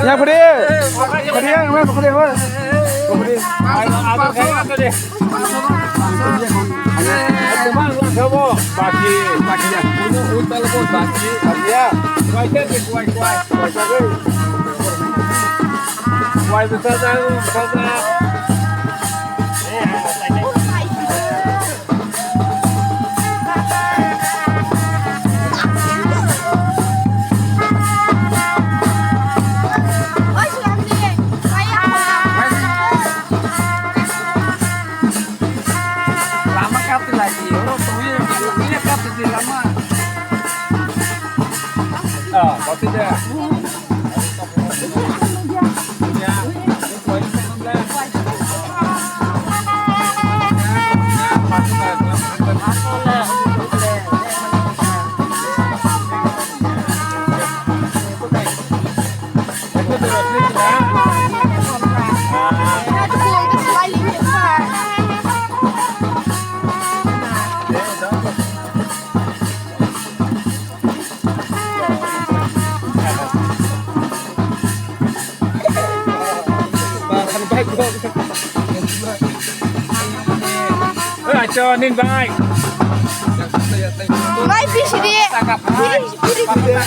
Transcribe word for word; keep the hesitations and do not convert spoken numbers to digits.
Ya, khuri. Khuri, ya, khuri, khuri. Khuri. Ayo, ayo, ayo, ayo, ayo. Baki, baki ya. Baki ya. Kuai, kuai, kuai, kuai. Kuai, kuai. Kuai, besar dah, besar dah. Lama kapti lagi, orang tuh ini kapti di lama. Ah, kopi deh. Oi, acho, nin bai. Bai, bisiri. Biri, biri.